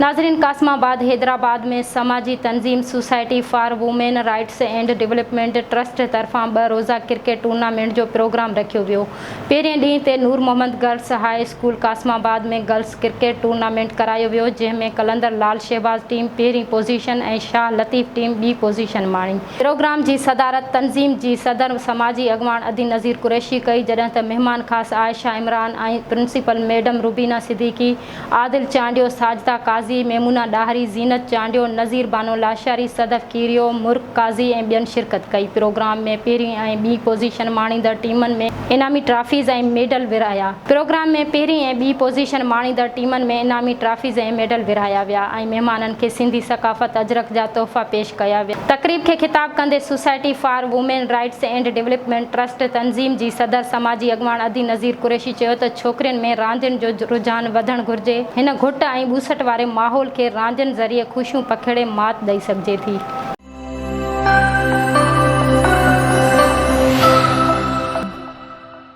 ناظرين قاسم آباد حيدرآباد ۾ سماجي تنظيم society for women rights and development trust طرفان ٻه روزه ڪرڪيٽ ٽورنامينٽ جو پروگرام رکيو ويو. پهرين ڏينهن تي Noor Muhammad girls high school Qasimabad ۾ girls cricket tournament ڪرايو ويو جنهن ۾ قلندر لال شهباز ٽيم پهرين پوزيشن ۽ شاهه لطيف ٽيم ٻي پوزيشن ماڻي. پروگرام جي صدارت تنظيم جي صدر سماجي اڳواڻ ادي نذير قريشي ڪئي جڏهن ته مهمان خاص عائشه عمران ۽ پرنسپل ميڊم روبينا صديقي، عادل چانڊيو، ساجده قاضي، ميمونه ڏاهري، زينت چانڊيو، نذير بانو لاشاري، صدف ڪيريو، مرڪ قاضي ۽ ٻين شرڪت ڪئي. پروگرام ۾ پهرين ۽ ٻي پوزيشن ماڻيندڙ ٽيمن ۾ انعامي ٽرافيز ۽ ميڊل ورهايا. پروگرام ۾ پهرين ۽ ٻي پوزيشن ماڻيندڙ ٽيمن ۾ انعامي ٽرافيز ۽ ميڊل ورهايا ويا ۽ مهمانن کي سنڌي ثقافت اجرڪ جا تحفا پيش ڪيا ويا. تقريب کي خطاب ڪندي society for women rights and development trust تنظيم جي صدر سماجي اڳواڻ ادي نذير قريشي چيو ته ڇوڪرين ۾ راندين جو رجحان وڌڻ گهرجي، هن گهٽ ۽ ٻوسٽ واري ماحول کي راندين ذريعي خوشيون پکيڙي مات ڏئي سگهجي ٿي.